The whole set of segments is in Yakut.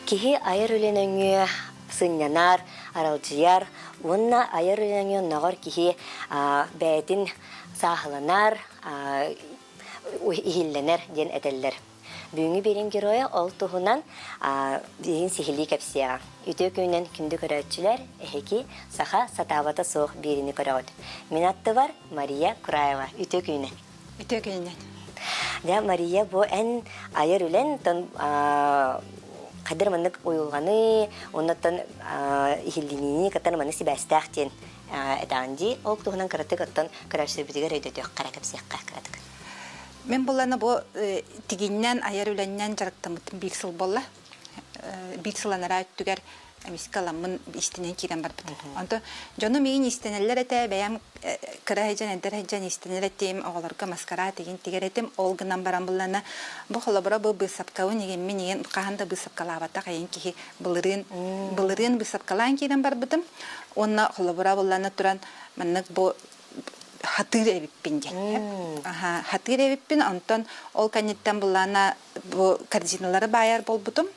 Киһи айар үлэ нөҥүө сынньанар, аралдьыйар уонна айар үлэ нөҥүө оннооҕор киһи бэйэтин сааһыланар, иһиллэнэр диэн этэллэр. Бүгүҥҥү биэриим геройа ол туһунан билигин сиһилии кэпсиэҕэ. Үтүө күнүнэн күндү көрөөччүлэр, эһиги саха сатаабата суох биэриини көрөҕүт. Мин аттыбар Мария Кураева. Үтүө күнүнэн. Үтүө күнүнэн. Дьэ, Мария, бу эн айар үлэн тон хайдах маннык уйулҕаны, оннуттан иһиллиниини кытары маннык сибээстээх диэн этэҕин дии. Ол туһунан кыратык оттон көрөөччүлэрбитигэр өйдөтүөххэ эрэ кэпсиэххэ кыратык. Мин буллана бу тигиннэн айар үлэннэн дьарыктаммытым биир сыл буолла. Биир сыл анараа өттүгэр эмискэ ыламмын истинэн киирэн барбытым. Онто дьонум миигин истэнэллэр этэ, бэйэм кыра сылдьан, эдэр сылдьан истэнэр этим, оҕолорго маскараат игин тигэр этим. Ол гынан баран буллана бу холобура бу быысапкабын игиммин игин хаһан да быысапкалаабатах эйин киһи былырыын былырыын быысапкалаан киирэн барбытым. Уонна холобура буллана туран маннык бу хатыыр эбиппин диэн. Аха, хатыыр эбиппин, онтон ол кэнниттэн буллана бу корзиналары баайар буолбутум.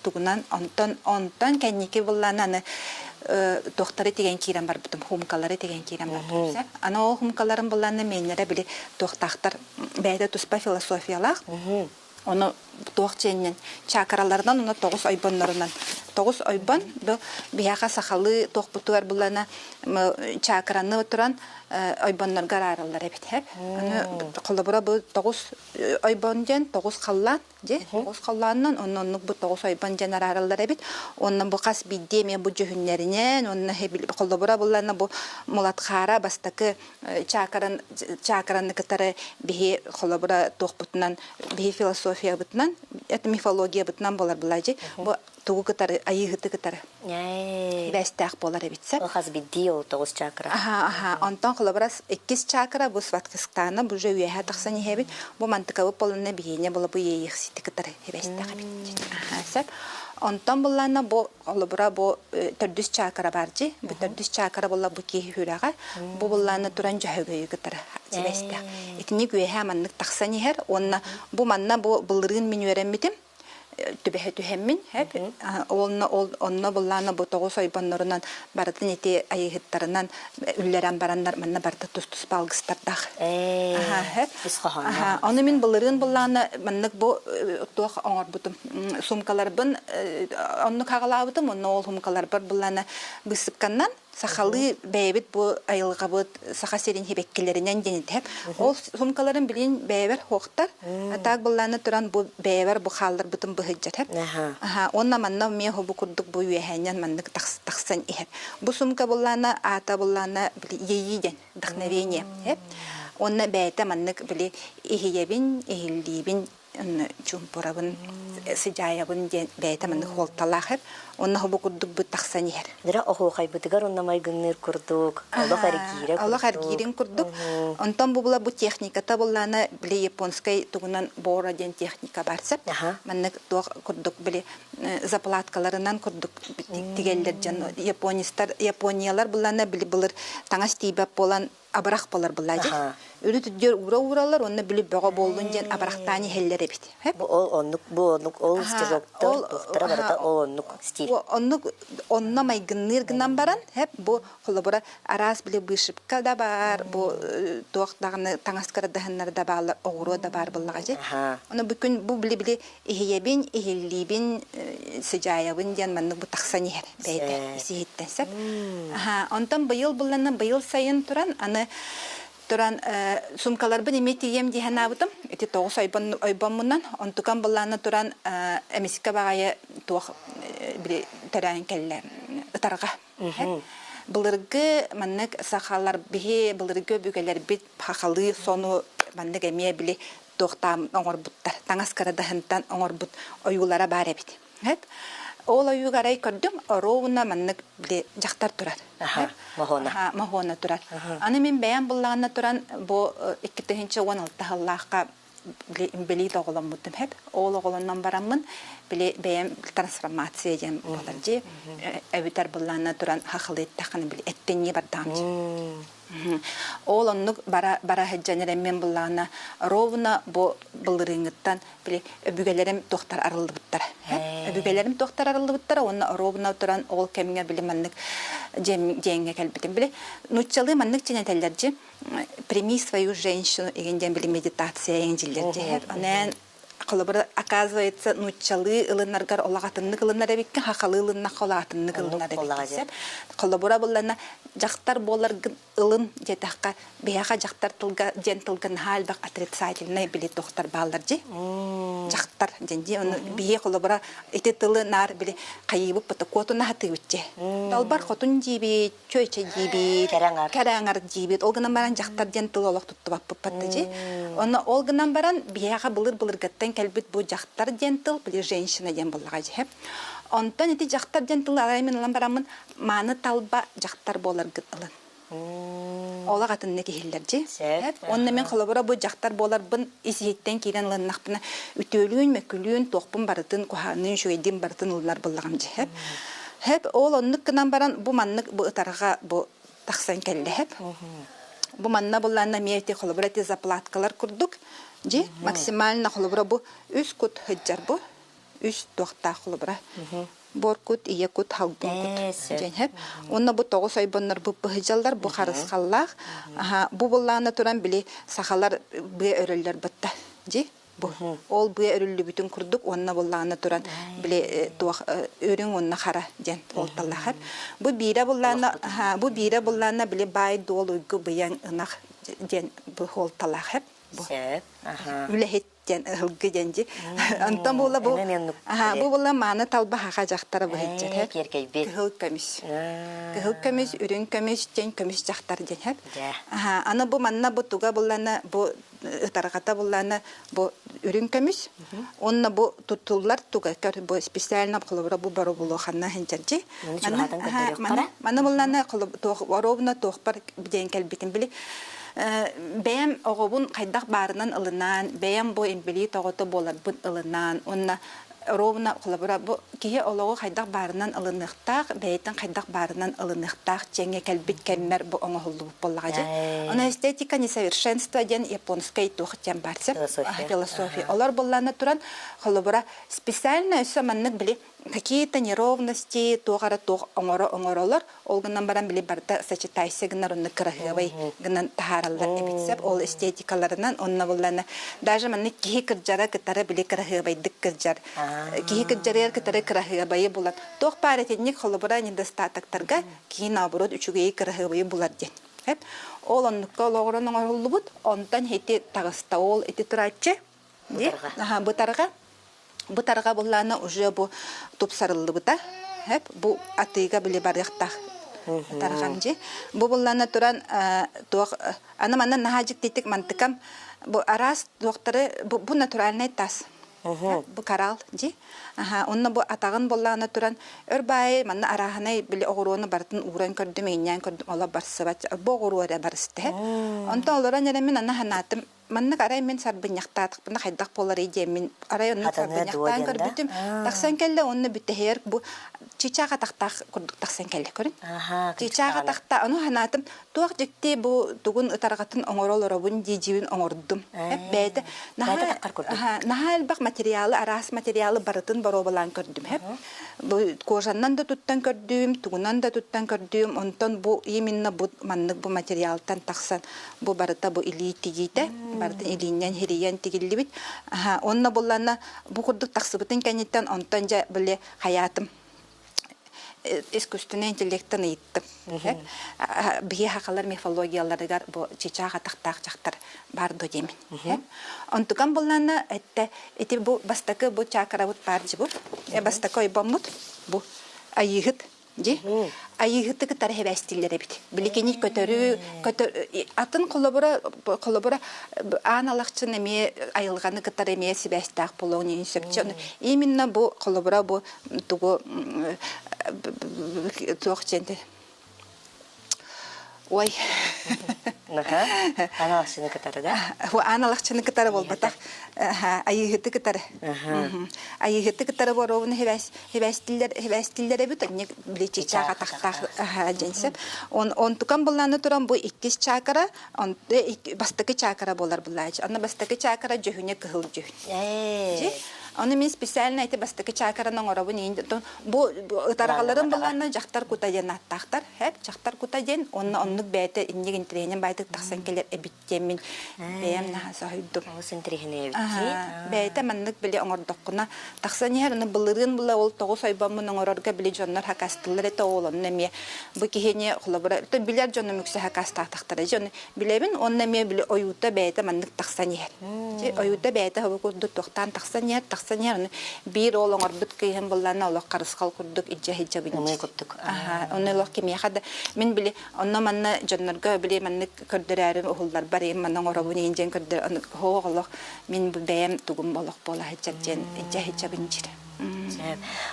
Тугунан онтон онтон кэнники буллана аны туохтары тигэн киирэн барбытым, хумкалары тигэн киирэн барбытым. Аны ол хумкаларым буллана миэннэрэ били туохтаахтар бэйэтэ туспа философиялаах. Ону туох дьиэннэн чакраларынан уонна тоҕус ойбоннорунан. Тоҕус ойбон бу биһиэхэ сахалыы туохпутугар булана чакраны туран ойбоннорго араараллар эбит. Аны холобура бу тоҕус ойбон диэн тоҕус халлаан дьэ тоҕус халлаанынан онно оннук бу тоҕус ойбон диэн араараллар эбит. Онно бу хас биирдии эмиэ бу дьүһүннэринэн уонна холобура буллана бу Мулатхара бастакы чакран чакраны кытары биһи холобура туохпутунан биһи философиябытынан это мифологиябытынан буолар буладьы бу тугу кытары айыыһыты кытары бэстээх буолар эбит сеп хас бидди ол тоҕус чакра аха аха онтон холобура иккис чакра бу сватхистана бу уже үөһэ тахсан иһэбит бу мантыкабыт болунна биһиэнэ була бу иэйиэхсити кытары эбэстээх эбит аха сеп онтон буллаана бу Холобура, бу төрдүс чакра бар дии. Бу төрдүс чакра буолла бу киһи сүрэҕэ. Бу буллааны туран дьөһөгөйү кытары сибээстээх. Итинник үөһээ маннык тахсан иһэр уонна бу манна бу былырыын мин үөрэммитим түбэһэ түһэммин уонна ол онно буллаана бу тоҕус ойбоннорунан барытын ити айыһыттарынан үллэрэн бараннар манна барыта тус-туспа алгыстардаах. Ону мин былырыын буллаана маннык бу туох оҥорбутум сумкаларбын оннук хаҕалаабытым онно ол сумкаларбар буллаана быысыпканнан сахалыы бэйэбит бу айылҕабыт саха сирин хибэккилэринэн диэн этэ. Ол сумкаларым билин бэйэбэр хуохтар. Так буллаана туран бу бэйэбэр бу хаалларбытым быһыдьар. Аха уонна манна эмиэ бу курдук бу үөһээнньэн маннык тахсан иһэр. Бу сумка буллаана аата буллаана били иэйии диэн вдохновение. Уонна бэйэтэ маннык били иһийэбин, иһиллиибин чуумпурабын, сыдьаайабын диэн бэйэтэ маннык хуолталаах эп. Онно бу курдук бу тахсан иһэр. Дыра оһуохайбытыгар онно майгынныыр курдук, олох эргиирэ курдук. Олох эргиирин курдук. Онтон бу була бу техниката буллаана били японскай тугунан бора диэн техника бар сеп. Маннык туох курдук били заплаткаларынан курдук тигэллэр дьон японистар япониялар буллаана били былыр таҥас тиийбэт буолан абырах болар былаадьы. Үрүт үрдүгэр уура уураллар уонна били бөҕө буоллун диэн абырахтаан иһэллэр эбит. Бу ол оннук бу оннук ол стежоктор туохтара барыта ол оннук стиль. Оннук онно майгынныыр гынан баран хэп бу холобура араас били вышивка да баар бу туох даҕаны таҥас кырадаһыннар да бааллар оҕуруо да баар буоллаҕа дьи. Ону бу күн бу били били иһийэбин, иһиллиибин, сыдьаайабын диэн маннык бу тахсан иһэр бэйэтэ исиһиттэн сөп. Онтон быйыл булланна быйыл сайын туран аны туран сумкаларбын эмиэ тиийэм дии санаабытым. Ити тоҕус ойбоммунан онтукан буллаана туран эмискэ баҕайы туох били төрөөн кэллэ ытарҕа. Былыргы маннык сахалар биһи былыргы өбүгэлэрбит хахалыы сону маннык эмиэ били туохтаан оҥорбуттар таҥас кырадаһынтан оҥорбут ойуулара баар эбит. Ол ойууга арай көрдүм, ровно маннык били дьахтар турар. Моһуона. Моһуона турар. Аны мин бэйэм буллаҕына туран бу 2016 сыллаахха били инбэлиит оҕоломмутум хэп. Ол оҕолонон бараммын били бэйэм трансформация диэн буолар дии. Эбитэр буллаана туран хахалыйдаххына били эттэнии бардаҕым. Ол оннук бара бара сылдьан эрэммин буллаҕына ровно бу былырыыҥҥыттан били өбүгэлэрим туохтар арыллыбыттара. Өбүгэлэрим туохтар арыллыбыттара уонна ровно туран ол кэмҥэ били маннык дьиэҥҥэ кэлбитим. Били нууччалыы маннык чинэтэллэр дьи прими свою женщину игин диэн били медитация игин дьиллэр дьиһэр. Онон холобура оказывается нууччалыы ылынаргар олох атыннык ылынар эбиккин хахалыы ылыннахха олох атыннык ылынар эбиккин холобура буллана дьахтар буоларгын ылын диэтэххэ биһиэхэ дьахтар тылга диэн тылга наһаа элбэх отрицательнай били туохтар бааллар дии дьахтар диэн дии ону биһи холобура ити тылы наар били хайыыбыт бата куотуна хатыыбыт дии далбар хотун диибит чүөчэ диибит кэрэ аҥар диибит ол гынан баран дьахтар диэн тыл олох туттубаппыт батта дии онно ол гынан баран биһиэхэ былыр былыргаттан кэлбит бу дьахтар диэн тыл били женщина диэн буоллаҕа дьиһэ онтон ити дьахтар диэн тылы арай мин ылан бараммын мааны талба дьахтар буоларгын ылын Олох атыннык иһиллэр дьи. Уонна мин холобура бу дьахтар буоларбын ис-иһиттэн киирэн ылыннахпына үтүөлүүн, мөкүлүүн, туохпун барытын, куһаанныын, үчүгэйдиин барытын ылынар буоллаҕым дьи. Хэп. Хэп ол оннук гынан баран бу маннык бу ытарҕа бу тахсан кэллэ хэп. Бу манна буллаанна эмиэ ити холобура ити заплаткалар курдук дьи максимально холобура бу үс кут сылдьар бу үс туохтаах холобура буор кут, ийэ кут, халгын кут диэн хэп. Уонна бу тоҕус ойбоннор бу быһыдьаллар, бу харысхаллаах. Бу буллаана туран били сахалар быа өрөллөр бытта. Дьи бу. Ол быа өрүллүбүтүн курдук уонна буллаана туран били туох үрүҥ уонна хара диэн уолталлаах. Бу биирэ буллаана бу биирэ буллаана били баай дуол уйгу быйаҥ ынах диэн бу хуолталаах хэп. Бу. Үлэһит диэн ыһылгы диэн дьи. Онтон буола бу бу була мааны талба хаха дьахтара быһыджар. Кыһыл көмүс. Кыһыл көмүс, үрүҥ көмүс диэн көмүс дьахтар диэн хэп. Аны бу манна бу туга буллана бу ытарҕата буллана бу үрүҥ көмүс. Онно бу туттуллар туга көр бу специально холобура бу боробулуоханна хинчэрджи. Маны буллана ровно туохпар диэн кэлбитин били бэйэм оҕобун хайдах баарынан ылынан, бэйэм бу инбэлиит оҕото буоларбын ылынан уонна ровно холобура бу киһи олоҕу хайдах баарынан ылыныахтаах, бэйэтин хайдах баарынан ылыныахтаах дьиэҥҥэ кэлбит кэммэр бу оҥоһуллубут буоллаҕа дьэ. Онон эстетика несовершенства диэн японскай туох диэн баар философия. Олор буллаана туран холобура специально өссө маннык били какие-то неровности туох эрэ туох оҥоро оҥоролор ол гынан баран били барыта сочетайся гынар онно кыраһыабай гынан таһаараллар эбит сөп ол эстетикаларынан онно буллана даже маннык киһи кырдьара кытары били кыраһыабайдык кырдьар киһи кырдьарыгар кытары кыраһыабайы булан туох баар итинник холобура недостатоктарга киһи наоборот үчүгэйи кыраһыабайы булар диэн ол оннукка олоҕуран оҥоһуллубут онтон ити таҕыста ол ити турааччы бытарҕа Бу тарҕа буллаана уже бу тупсарыллыбыта. Хэп бу атыыга били барыахтаах тарҕам дьи. Бу буллаана туран туох аны манна наһаа дьиктитик мантыкам бу араас туохтары бу, бу натуральный тас. Бу коралл дьи. Аха, онно бу атаҕын буллаана туран өр баайы манна арааһынай били оҕуруону барытын ууран көрдүм, иҥнээн көрдүм, оло барсыбат. Бу оҕуруо эрэ барыста. Онтон олорон эрэ мин аны санаатым Маннык арай мин сарбынньахтаатахпына хайдах буоларый диэммин арай оннук сарбынньахтаан көрбүтүм. Тахсан кэллэ уонна бүтэһигэр бу чыычаах атахтаах курдук тахсан кэллэ көрүн. Чыычаах атахта ону санаатым туох дьикти бу тугун ытарҕатын оҥоро олоробун дии дьиибин оҥордум. Бэйэтэ наһаа наһаа элбэх материалы араас материалы барытын боруобалаан көрдүм. Бу кожаннан да туттан көрдүм, тугунан да туттан көрдүм. Онтон бу именно бу маннык бу материалтан тахсан Бу барыта бу илии тигиитэ, барытын илииннэн хирийэн тигиллибит. Онно булланна бу курдук тахсыбытын кэнниттэн онтон дьэ били хайаатым искусственный интеллектэн ыйыттым. Биһи хахалар мифологияларыгар бу чычаах атахтаах дьахтар бар до диэмин. Онтукан булланна этте ити бу бастакы бу чакрабыт баар дьи бу. Бастакы ойбоммут бу айыыһыт Дьи, айыыһыты кытары хэбээстииллэр эбит. Биликини көтөрү, көтөр, атын холобура, холобура аан алахчын эмиэ айылҕаны кытары эмиэ сибээстээх буолуон иһин сөпчө. Именно бу холобура бу тугу туох диэн ой. Аан алахчыны кытары да? Аан алахчыны кытары буолбатах. Айыыһыты кытары. Айыыһыты кытары боруобуну хибээстиллэр хибээстиллэр эбит оннук били чычаах атахтаах дьэн сөп. Он онтукан буллааны туран бу иккис чакра бастакы чакра буолар буллаачы. Онно бастакы чакра дьүһүнэ кыһыл дьүһүн. Ону мин специально эти бастакы чакраны оҥоробун бу ытарҕаларын буллааны дьахтар кута диэн ааттаахтар. Хэп дьахтар кута диэн уонна оннук бэйэтэ инник интэриэһинэн баайтык тахсан кэлэр эбит диэммин бэйэм наһаа соһуйдум. Олус интэриэһинэй эбит дии. Бэйэтэ маннык били оҥордоххуна тахсан иһэр аны былырыын була ол тоҕус ойбоммун оҥорорго били дьоннор хакастыллар этэ ол онно эмиэ бу киһини холобура билэр дьонум үксэ хакастаатахтара дьону билэбин уонна эмиэ били ойуута бэйэтэ маннык тахсан иһэр. Ойуута бэйэтэ хобу курдук тохтоон тахсан иһэр, тахсан иһэр ону биир уол оҥорбут кыыһым буллаана олох харысхал курдук илдьэ сылдьабын. Ымыы курдук. Аха, ону олох кимиэхэ да мин били онно манна дьоннорго били маннык көрдөрөөрүм уһулларбар иһин манна оҥоробун иһин диэн көрдөр ону һоох олох мин бу бэйэм тугум олох буола сылдьар диэн илдьэ сылдьабын диир.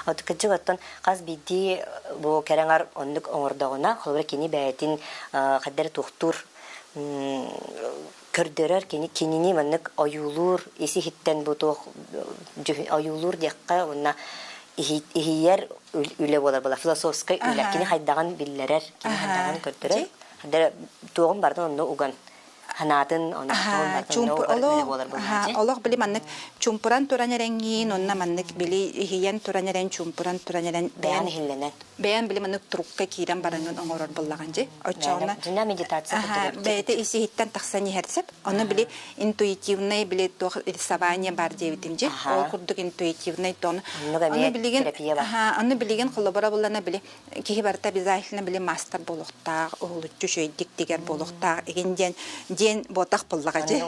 От кырдьык оттон хас биирдии бу кэрэҥэр оннук оҥордоҕуна, холобура кини бэйэтин хайдары туохтуур көрдөрөр кини кинини маннык ойуулуур ис иһиттэн бу туох ойуулуур диэххэ уонна иһийэр үлэ буолар була философскай үлэ кини хайдаҕын биллэрэр кини хайдаҕын көрдөрөр туоҕун барытын онно уган ханаатын онохтуун барытын угар үлэ буолар буолааччы. Олох били маннык чумпуран туран эрэҥҥиин онно маннык били иһийэн туран эрэн чумпуран туран эрэн бэйэн иһиллэнэн бэйэн били маннык турукка киирэн бараҥын оҥорор буоллаҕын дьи оччоҕуна дьинэ медитация бэйэтэ ис иһиттэн тахсан иһэр сеп ону били интуитивный били туох рисование бар диэбитим дьи ол курдук интуитивный тон ону билигин ону билигин холобура буллана били киһи барыта обязательно били маастар буолуохтаах, уһулуччу үчүгэйдик тигэр буолуохтаах игин диэн диэн буотах буоллаҕа дии.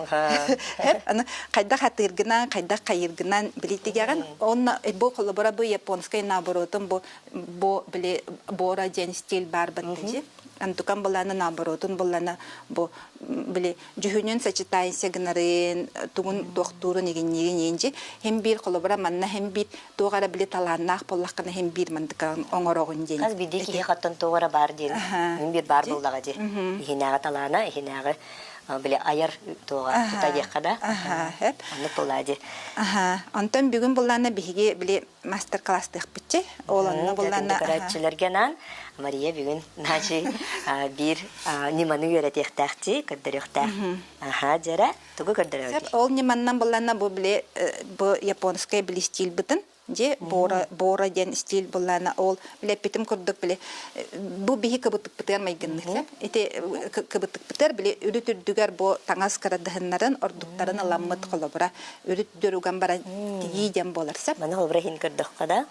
Аны хайдах атыыргынан, хайдах хайыыргынан били тигэҕин. Онно бу холобура бу японскай наоборотун бу бу били бора диэн стиль баар баттажи. Антукан булана наоборотун булана бу били дьүһүнүн сочетайся гынарын, тугун туохтуурун игинниирин иинжи хим биир холобура манна хим биир туох эрэ били талааннаах буоллаххына иһин биир мандыкаҕын оҥороҕун диэн. Хас биирдии киһи хаттан туох эрэ баар диэн мин биир баар буоллаҕа дии. Иһинээҕи талаана, иһинээҕи били айар туоҕа тута диэххэ да. Оннук буоллаа дии. Онтон бүгүн буллаана биһиги били мастер-класстыахпытчы. Ол онно буллаана көрөөччүлэргэ анаан Мария бүгүн наачы биир ньыманы үөрэтиэхтээхчи, көрдөрүөхтээх. Аха, дьэрэ. Тугу көрдөрөбүтүй? Сөп, ол ньыманнан булланна бу били бу японскай били стильбытын же бора бора диэн стиль буллана ол билэппитим курдук били бу биһи кыбытыкпытыгар майгыннык ити кыбытыкпытыгар били үрүт үрдүгэр бу таҥас кырадыһыннарын ордуктарын ыламмыт холобура үрүт дүр уган баран тигии диэн буолар сөп. Маны холобура иһин көрдөххө да.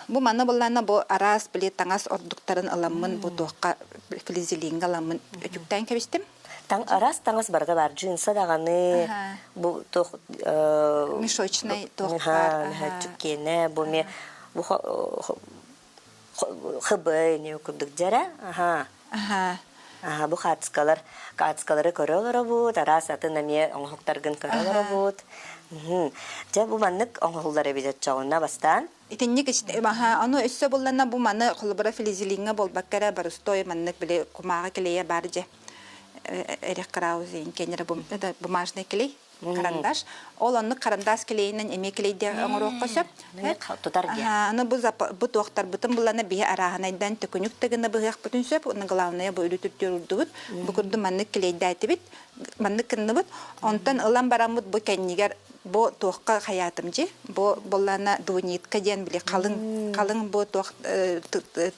Бу манна буллана бу араас били таҥас ордуктарын ыламмын бу туохха флизелинга ыламмын өтүктээн кэбистим. Таҥ араас таҥас барыта баар. Джинса даҕаны, бу туох Мешочный туох баар. Мөһөөччүк бу ме бу хб не курдук дьэрэ. Аха. Аха. Аха, бу хаацкалар, хаацкалары көрө олоробут, араас атын эмиэ оҥоһуктаргын көрө олоробут. Дьэ, бу маннык оҥоһуллар эбит оччоҕуна бастаан. Итинник аха, ону өссө буллана бу маны холобура флизелиҥҥа буолбакка эрэ боростуой маннык били кумааҕы килиэйэ баар дьэ Эрих Краузин кеннere это бумажный клей карандаш. Ол оннук карандаш клейинэн эмиэ клейдэ оҥоруохха сөп. Тутар диэн. Аны бу бу туохтарбытын булана биһи арааһынайдан төкүнүк да гына быһыахпытын сөп. Уонна главное бу үлүтүрдүөр урдубут. Бу курдук маннык клейдээтибит, маннык кынныбыт. Онтон ылан бараммыт бу кэннигэр бу туохха хайаатым дьи бу боллана двунитка диэн били халыҥ халыҥ бу туох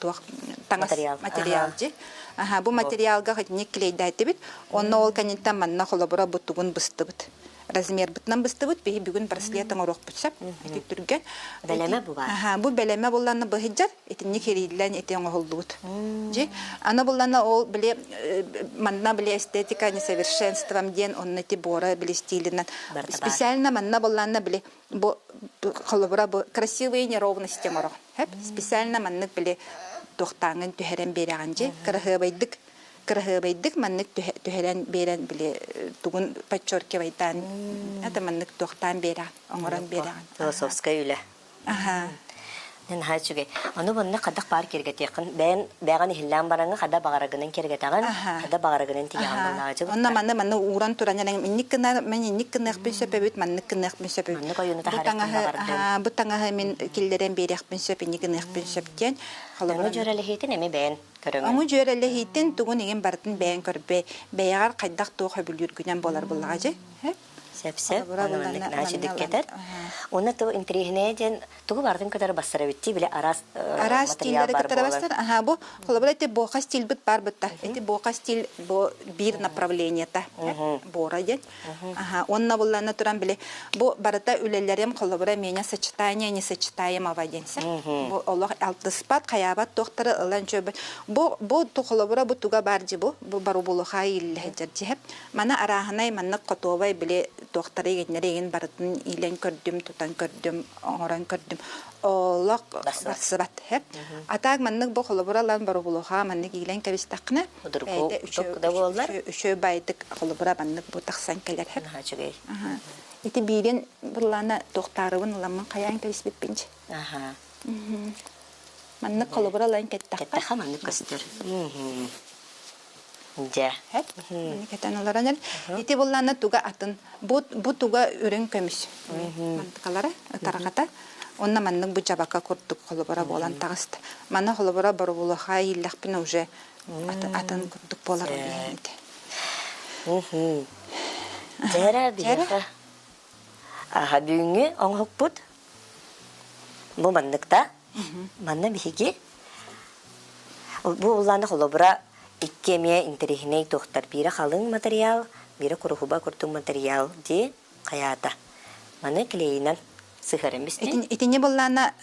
туох таҥас материал дьи аха бу материалга хотник клейдээтибит онно ол кэнниттэн манна холобура бу тугун быстыбыт размербытынан быстыбыт биһи бүгүн браслет оҥоруохпут сөп ити түргэн бэлэмэ бу баар аха бу бэлэмэ булланна быһыдьар итинник хирииллэн ити оҥоһуллубут дьи аны буллана ол били манна били эстетика несовершенством диэн онно ити буора били стилинэн специально манна булланна били бу холобура бу красивые неровности оҥоро специально маннык били туохтааҥын түһэрэн биэрэҕин дьи кыраһыабайдык кыраһыабайдык маннык түһэрэн биэрэн били тугун подчеркивайдаан это маннык туохтаан биэрэҕин оҥорон биэрэҕин философскай үлэ аха. Наһаа үчүгэй. Ону манна хадах баар киэргэтиэххин, бэйэн бэйэҕин иһиллээн бараҥҥа хада баҕарагынан киэргэтэҕин, хада баҕарагынан тигэҕин буоллаҕа Онно маны маны ууран туран эрэн инник гынар, мен инник гыныахпын сөп эбит, маннык гыныахпын сөп эбит. Маннык ойууну Бу таһаарыахпын таҥаһы баҕардым. бу таҥаһы мин киллэрэн биэриэхпин сөп, инник гыныахпын сөп диэн. Ону дьүөрэлэһиитин эмиэ бэйэн көрөҥүн. Оҥу дьүөрэлэһиитин тугун иҥин барытын бэйэн көрбө, бэйэҕэр хайдах туох сөбүлүүргүнэн буолар буоллаҕа дьи. Сөп-сөп. Ону маннык наһаа үчүгдүк Уонна тыл интэриэһинэйэ диэн тугу барытын кытары бассар эбиттии били араас араас материал стиллэри бар кытары буолан. бассар. Аха, бу холобура ити буоха стильбит бар бытта. Ити буоха стиль бу биир направлениета буора диэн. Аха, уонна буллана туран били бу барыта үлэлэрим холобура меня сочетание несочетаемого диэн сэ. Бу олох алтыспат, хайаабат туохтары ылан чөбө. Бу бу холобура бу туга бар дьи бу. Бу барубулуха ииллэһэ дьиһеп. Маны арааһынай маннык хотуобай били туохтары игиннэри игин барытын иилэн көрдүм, тутан көрдүм, оҥорон көрдүм. Олох барсыбат. А так маннык бу холобура ылан боробулуха маннык иилэн кэбистэххинэ бэйэтэ үчүгэй баайдык холобура маннык бу тахсан кэлэр. Наһаа үчүгэй. Ити биирин бурлаана туохтаарыбын ыламмын хайаан кэбиспиппинч. Аха. Маннык холобура ылан кэттэххэ. Кэттэххэ маннык көстөр. Дьэ. Маны кэтэн олорон эр. Ити буллаана туга атын. Бу, бу туга үрүҥ көмүс. Мантыкалара, тарҕата. Онно маннык бу дьабака курдук холобура буолан таҕыста. Маны холобура боробулуха ииллэхпинэ уже атын курдук буолар ити. Дьэрэ биһиэхэ аха бүгүҥҥү оҥоһукпут бу манныкта. Манна биһиги бу улаана холобура икки эмиэ интэриэһинэй туохтар биирэ халыҥ материал, биирэ куруһуба курдук материал дии хайаата. Маны клейинэн сыһыаран бистим. Итини буллаана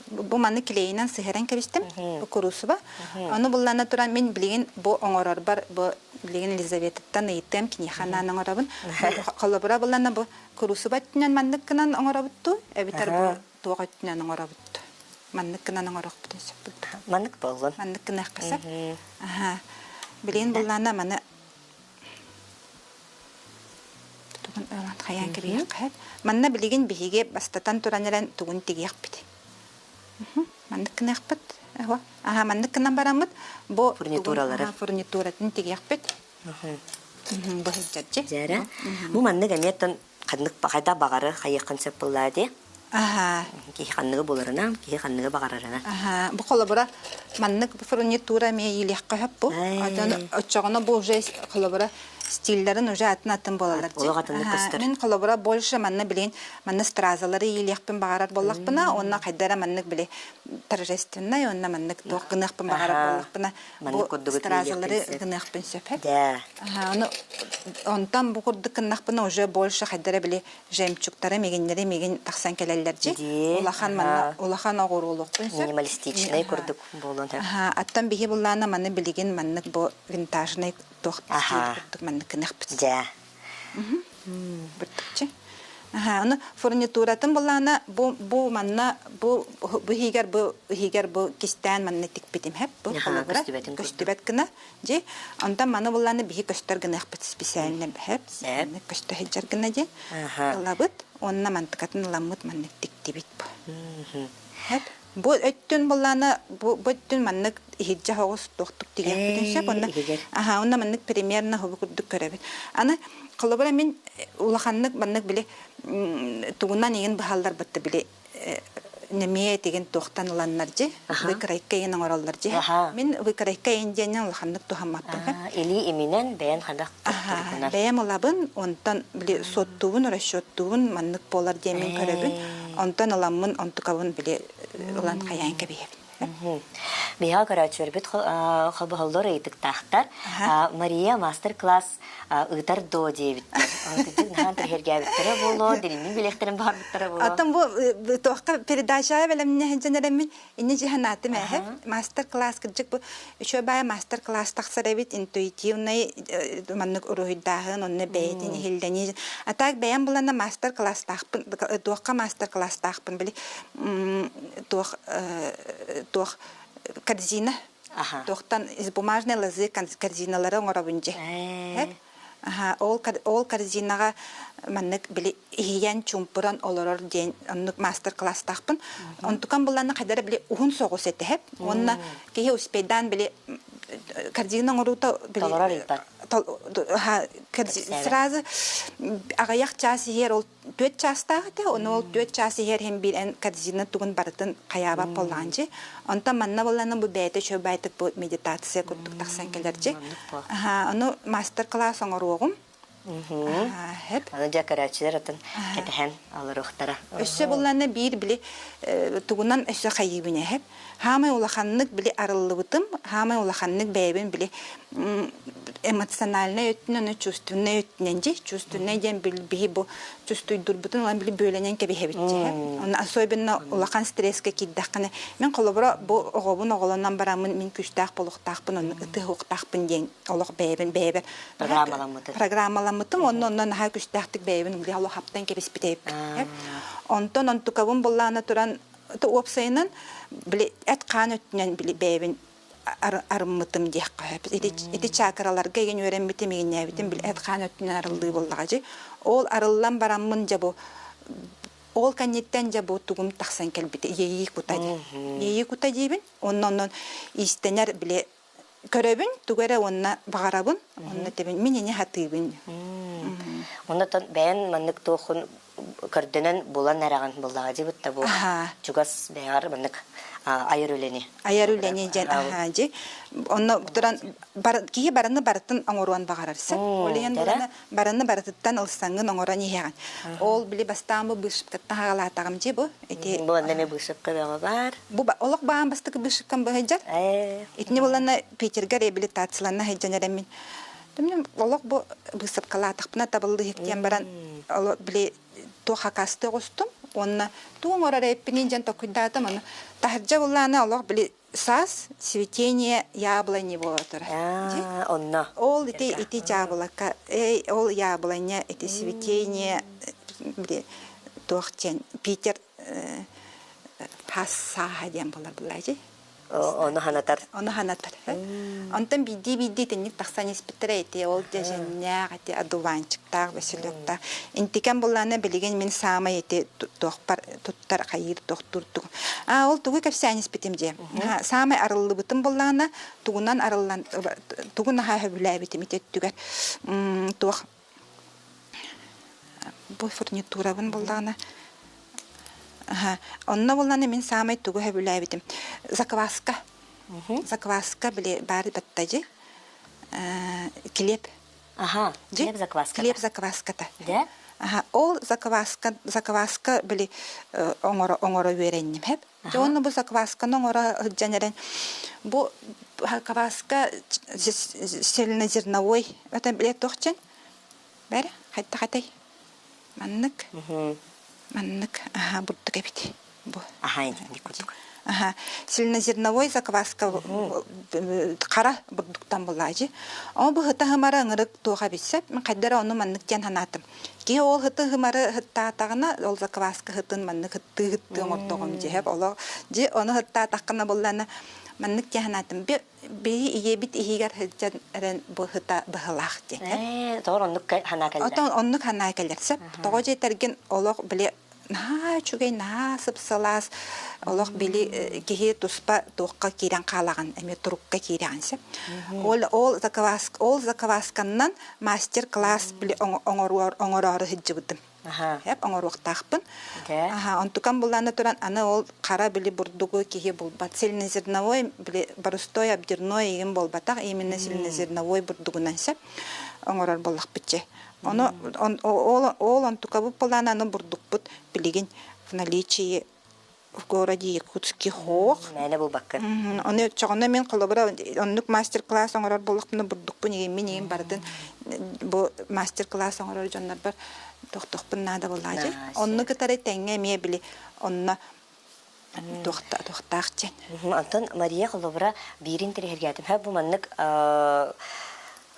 бу маны клейинэн сыһыаран кэбистим бу куруусуба. Ону буллаана туран мин билигин бу оҥорорбор бу билигин Елизаветаттан ыйыттыам киниэхэ анаан оҥоробун. Холобура буллаана бу куруусуба өттүнэн маннык гынан оҥоробуттуу эбэтэр бу туох өттүнэн оҥоробут маннык гынан оҥоруохпутун сөп Маннык буоллун. Маннык гыныахха сөп. Аха. Билигин буллаана маны тугун ылан хайаан кэбиһиэххэ. Манна билигин биһиги бастатан туран эрэн тугун тигиэхпит. Маннык гыныахпыт. Аха, маннык гынан бараммыт бу фурнитуралары фурнитуратын тигиэхпит. Бу сылдьарчы. Дьэрэ. Бу маннык эмиэ ханнык хайда баҕары хайыаххын сөп буоллаа дии. Аха. Киһи ханныгы буларынан, киһи ханныгы баҕарарынан. Аха. Бу холобура маннык фурнитура эмиэ иилиэххэ сөп бу. Отон оччоҕуна бу уже холобура стиллэрин уже атын-атын буолаллар. Олох атыннык көстөр. Мин холобура больше манна билин манна стразалары иилиэхпин баҕарар буоллахпына, уонна хайдара маннык били торжественнай, уонна маннык туох гыныахпын баҕарар буоллахпына, Маннык курдук стразалары гыныахпын сөп. Да. Аны онтон бу курдук гыннахпына уже больше хайдара били жемчугтары мигиннэри мигин тахсан кэлэллэр дьи. Улахан манна улахан оҕуруулуохпун сөп. Минималистичный курдук буолуон сөп. Аттан биһи буллаана маны билигин маннык бу винтажный туох курдук маннык гыныахпыт. Дьэ. Бүртүкчү. Аха, ону фурнитуратын буллаана бу бу манна бу бу иһигэр бу иһигэр бу кистээн манна тикпитим хэп бу холобура көстүбэт гына дьи онтон маны буллаана биһи көстөр гыныахпыт специально хэп көстө сылдьар гына дьи ылабыт уонна мантыкатын ыламмыт маннык тиктибит бу хэп Бу өттүн буллаана бу бу өттүн маннык иһирдьэ соҕус туохтук тигиэхпитин сөп онно аха онно маннык примерно хобу курдук көрөбүт. Аны холобура мин улаханнык маннык били тугунан игин быһалларбытта били нэмиэ тигин туохтан ыланнар дьи выкройка игин оҥороллор дьи мин выкройка игин диэннэн улаханнык туһаммаппын Илии иминэн бэйэн хадах бэйэм ылабын онтон били суоттуубун расчеттуубун маннык буолар диэммин көрөбүн онтон ыламмын онтукабын били ылан хайаан кэбиһэбин Биһиэхэ көрөөччүлэрбит холбоһоллор ыйытыктаахтар. Мария мастер-класс ыытар дуо диэбиттэр. Кырдьык наһаа интэриэһиргээбиттэрэ буолуо, дириҥник билиэхтэрин баҕарбыттара буолуо. Оттон бу туохха передачаҕа бэлэмнэһэн эрэммин Инньэ дьиһанаатым ээһэ. Мастер-класс кырдьык бу үчүгэй баайа мастер-класс тахсар эбит интуитивный маннык уруһуйдааһын онно бэйэтин иһиллэнии. А так бэйэм булана мастер-класстаахпын туохха мастер-класстаахпын били туох туох корзина туохтан из бумажной лозы корзиналары оҥоробун дьэ. Аха, ол ол корзинаҕа маннык били иһийэн чуумпуран олорор диэн оннук мастер-класстаахпын. Онтукан булланна хайдара били уһун соҕус этэһэп. Уонна киһи успейдаан били корзина оҥоруута били Толорор ыйбат. Сразу аҕыйах чаас иһэр ол түөрт чаастаах этэ, ону ол 4 чаас иһэр иһин биир эн корзина тугун барытын хайаабат буоллаҕын Онтон манна буоллаҕына бу бэйэтэ үчүгэй бу медитация курдук тахсан кэлэрчи. Ону мастер-класс оҥоруоҕум. Хэп. Аны дьэ көрөөччүлэр атын кэтэһэн олоруохтара. Өссө буллана биир били тугунан өссө хайыыбын эһэп. Хаамай улаханнык били арыллыбытым, хаамай улаханнык бэйэбин били эмоциональнай өттүнэн, чувственнай өттүнэн дьи, чувственнай диэн биһи бу чувствуйдурбутун улан били бөлөнөн кэбиһэбит дьи. Онно особенно улахан стресскэ киирдэххинэ, мен холобура бу оҕобун оҕолонон бараммын мин күүстээх буолуохтаахпын, онно ытыһыахтаахпын диэн олох бэйэбин бэйэбэр программаламмытым. Программаламмытым, онно онно наһаа күстээхтик бэйэбин били олох хаптан кэбиспит Онтон онтукабын буллаана туран уопсайынан били эт-хаан өттүнэн били бэйэбин арыммытым диэххэ сөп. Ити, ити чакраларга игин үөрэммитим, игиннээбитим били эт-хаан өттүнэн арыллыы буоллаҕа дьи. Ол арыллан бараммын дьэ бу ол кэнниттэн дьэ бу тугум тахсан кэлбитэ иэйии кута дии. Иэйии кута диибин. Онно онон иистэнэр били көрөбүн тугу эрэ уонна баҕарабын онно этэбин мин ини хатыыбын. Оннотон бэйэн маннык туохун көрдөнөн булан эрэҕин буллаҕа дьибит да бу чугас бэйэҕэр маннык айар үлэни айар үлэни диэн аһаа дьи онно туран киһи барыны барытын оҥоруон баҕарарсың ол иһин буланы барыны барытыттан ылсаҥҥын оҥорон иһэҕин ол били бастаан бу быышыпкаттан хагалаатаҕым дьи бу ити бу онно эмиэ быышыпка бөҕө баар бу олох баан бастакы быышыпкам быһыйдьар итини булана Питерга реабилитацияланна сылдьан эрэммин олох бу быысапкалаатахпына табыллыһык диэн баран били туох хакасты оҕустум уонна тугу оҥорор эппинин дьэн токуйдаатым ону таһырдьа буллаана олох били саас цветение яблони буола турар онно ол ити ити дьаабылака эй ол яблоня ити цветение били туох диэн Питер хас сааһа диэн буолар булаажи Ону ханатар. Ону ханатар. Онтон биирдии-биирдии итинник тахсан испиттэрэ ити ол дьэжэннээх, ити одуванчиктаах, василектаах. Интикэн буллаана билигин мин саамай ити туохпар туттар хайыыр тохтуур тугу. А ол тугу кэпсээн испитим дьэ. Саамай арыллыбытым буллаана тугунан арыллан тугу наһаа сөбүлээбитим ити өттүгэр туох бу фурнитурабын буллаҕына онно буллаҕына мин саамай тугу сөбүлээбитим закваска закваска били баар баттажы килиэп Аха, килиэп закваската. Килиэп закваската. Да? Аха, ол закваска закваска били оҥоро оҥоро үөрэнним хэп. Дьэ уонна бу заквасканы оҥоро сылдьан эрэн бу закваска цельнозерновой это билэ туох дьэн бэрэ хайдах этэй маннык маннык аха бурдук эбит бу аха инник курдук аха цельнозерновой закваска хара бурдуктан булаажы ол бу хыта хымара ыңырык туоха билсеп мин хайдара ону маннык диэн санаатым Киһи ол хыты хымары хыттаатаҕына, ол закваска хытын маннык хыттыы хыттыы оҥордоҕум дьиһэп олох дьи ону хыттаатаххына буллана маннык диэн санаатым биһи ийэбит иһигэр сылдьан эрэн бу хыта быһылаах диэн. Ээ, тоҕо оннук санаа кэллэ. Отон оннук санаа кэлэр сөп. Тоҕо дьиэтэргин олох били наһаа үчүгэй, наһаа сып-сылаас, олох били киһи туспа туохха киирэн хаалаҕын, эмиэ турукка киирэҕин сөп. Ол ол закваска ол заквасканнан мастер-класс били оҥоруор оҥороору сылдьыбытым. Эп оҥоруохтаахпын. Аха, онтукам буллаана туран аны ол хара били бурдугу киһи булбат. Цельнозерновой били борустой обдирной игин буолбатах, именно цельнозерновой бурдугунан сөп оҥорор буоллахпытчы. Ону ол ол онтукабыт былаан аны бурдукпут билигин в наличии в городе Якутске хоох. Мээнэ булбаккын. Ону оччоҕуна мин холобура оннук мастер-класс оҥорор буоллахпына бурдукпун игиммин игин барытын бу мастер-класс оҥорор дьоннорбор тохтохпун наада буоллаачы. Онну кытары тэҥҥэ эмиэ били онно туохтаах диэн. Онтон Мария холобура биирин интэриэһиргээтим. Һэ бу маннык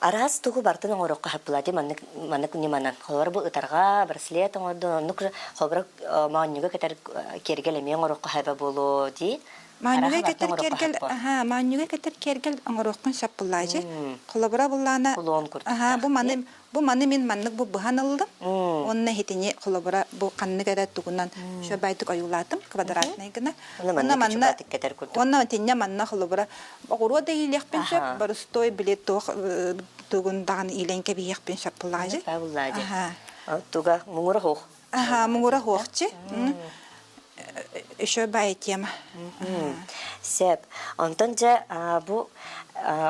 араас тугу бартын оҥоруохха хаппылаа дии маннык маннык ньыманан. Холобура бу ытарҕа, браслет оҥордун, оннук холобура моонньуга кэтэр киэргэл эмиэ оҥоруохха хэбэ буолуо дии. Маанньуга Араха барытын кэтэр оҥоруохха киэргэл, сөп буо. аһаа, маанньуга кэтэр киэргэл оҥоруоххун сөп буллаачы. Холобура буллаана, Кулон аһаа, курдуктаах бу дии. маны бу маны мин маннык бу быһан ыллым. Уонна иһитини холобура бу ханнык эрэ тугунан шөбайтык ойуулаатым квадратнай гына. Уонна Уонна маннык манна үчүгэйдик кэтэр курдук. уонна итиннэ манна холобура оҕуруо да иилиэхпин сөп, Аһаа. борустуой били туох тугун даҕаны иилэн кэбиһиэхпин сөп буллаачы. Маннык буллаачы. Аһаа. Туга муҥура хуох. Аһаа, муҥура хуохчи. Еще бай тема. Сөп. Онтон дьэ бу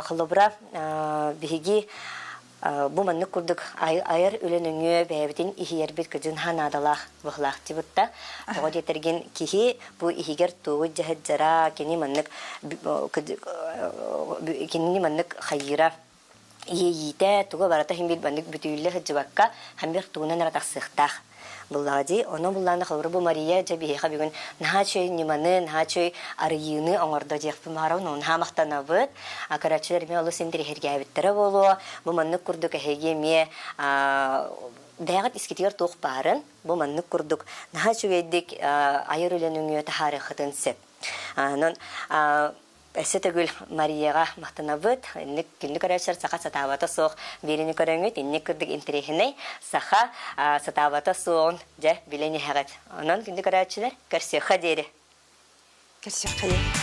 холобура биһиги бу маннык курдук айар үлэ нөҥүө бэйэбитин иһийэрбит кыдьын наадалаах быһылаах дибытта. Тоҕо диэтэргин киһи бу иһигэр тугу дьаһыддьара кини маннык кинини маннык хайыыра иэйиитэ туга барыта иһин биир маннык бүтүүллэ сылдьыбакка хамбир тугунан эрэ тахсыахтаах буллаҕа дии. Онон буллаана холобура бу Мария дьэ биһиэхэ бүгүн наһаа үчүгэй ньыманы, наһаа үчүгэй арыйыыны оҥордо диэхпин баҕарабын. Ону наһаа махтанабыт. А көрөөччүлэр эмиэ олус интэриэһиргээбиттэрэ буолуо. Бу маннык курдук эһиги эмиэ бэйэҕит искитигэр туох баарын бу маннык курдук наһаа үчүгэйдик айар үлэ нөҥүө таһаарыаххытын сөп. Онон Өссө төгүл Марияҕа махтанабыт. Инник күндү көрөөччүлэр саха сатаабата суох биэриини көрөҥҥүт, инник курдук интэриэһинэй саха сатаабата суоҕун дьэ билэн иһэҕит. Онон күндү көрөөччүлэр, көрсүөххэ диэри. Көрсүөххэ диэри.